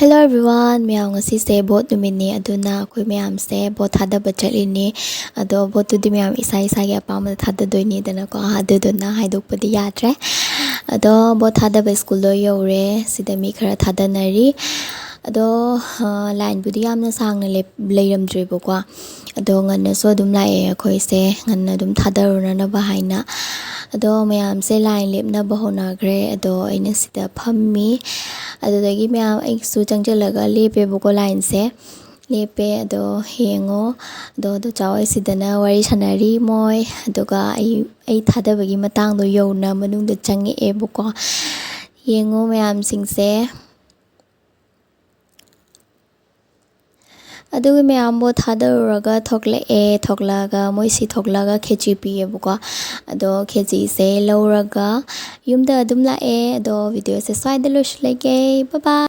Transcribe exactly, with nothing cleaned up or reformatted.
Hello everyone, ꯃꯌꯥꯝ, ꯉꯁꯤꯁꯦ vote ꯅꯨꯃꯤꯠꯅꯤ, ꯑꯗꯨꯅ ꯑꯩꯈꯣꯏ ꯃꯌꯥꯝꯁꯦ vote ꯊꯥꯗꯕ ꯆꯠꯂꯤꯅꯤ꯫ ꯑꯗꯣ vote ꯇꯨꯗꯤ ꯃꯌꯥꯝ ꯏꯁꯥ ꯏꯁꯥꯒꯤ ꯑꯄꯥꯝꯕꯗ ꯊꯥꯗꯗꯣꯏꯅꯤꯗꯅꯀꯣ, ꯑꯗꯨꯗꯨꯅ ꯍꯥꯏꯗꯣꯛꯄꯗꯤ ꯌꯥꯗ꯭ꯔꯦ꯫ ꯑꯗꯣ vote ꯊꯥꯗꯕ ꯁ꯭ꯀꯨꯜꯗꯣ ꯌꯧꯔꯦ꯫ ꯁꯤꯗ ꯃꯤ ꯈꯔ ꯊꯥꯗꯅꯔꯤ꯫ ꯑꯗꯣ, ꯑ, line ꯕꯨꯗꯤ ꯌꯥꯝꯅ ꯁꯥꯡꯅ ꯂꯦꯞ-, ꯂꯩꯔꯝꯗ꯭ꯔꯦꯕꯀꯣ꯫ ꯑꯗꯣ ꯉꯟꯅꯁꯨ ꯑꯗꯨꯝ ꯂꯥꯛꯑꯦ ꯑꯩꯈꯣꯏꯁꯦ, ꯉꯟꯅ ꯑꯗꯨꯝ ꯊꯥꯗꯔꯨꯅꯅꯕ ꯍꯥꯏꯅ꯫ ꯑꯗꯣ ꯃꯌꯥꯝꯁꯦ line ꯂꯦꯞꯅꯕ ꯍꯧꯅꯈ꯭ꯔꯦ꯫ ꯑꯗꯣ ꯑꯩꯅ ꯁꯤꯗ ꯐꯝꯃꯤ꯫ ꯑꯗꯨꯗꯒꯤ ꯃꯌꯥꯝ ꯑꯩꯁꯨ ꯆꯪꯁꯤꯜꯂꯒ ꯂꯦꯞꯄꯦꯕꯀꯣ, line ꯁꯦ꯫ ꯂꯦꯞꯄꯦ꯫ ꯑꯗꯣ ꯌꯦꯡꯉꯣ꯫ ꯑꯗꯣ ꯗꯣꯆꯥ ꯍꯣꯏ ꯁꯤꯗꯅ ꯋꯥꯔꯤ ꯁꯥꯟꯅꯔꯤ ꯃꯣꯏ꯫ ꯑꯗꯨꯒ ꯑꯩ, ꯑꯩ ꯊꯥꯗꯕꯒꯤ ꯃꯇꯥꯡꯗꯣ ꯌꯧꯅ ꯃꯅꯨꯡꯗ ꯆꯪꯉꯛꯑꯦꯕꯀꯣ꯫ ꯌꯦꯡꯉꯣ ꯃꯌꯥꯝꯁꯤꯡꯁꯦ꯫ ꯑꯗꯨꯒꯤ ꯃꯌꯥꯝꯕꯨ ꯊꯥꯗꯔꯨꯔꯒ ꯊꯣꯛꯂꯛꯑꯦ꯫ ꯊꯣꯛꯂꯛꯑꯒ ꯃꯣꯏꯁꯤ ꯊꯣꯛꯂꯛꯑꯒ ꯈꯦꯆꯤ ꯄꯤꯌꯦꯕꯀꯣ꯫ ꯑꯗꯣ ꯈꯦꯆꯤꯁꯦ ꯂꯧꯔꯒ ꯌꯨꯝꯗ ꯑꯗꯨꯝ ꯂꯥꯛꯑꯦ꯫ ꯑꯗꯣ video ꯁꯦ ꯁ꯭ꯋꯥꯏꯗ ꯂꯣꯏꯁꯤꯜꯂꯒꯦ꯫ Bye bye꯫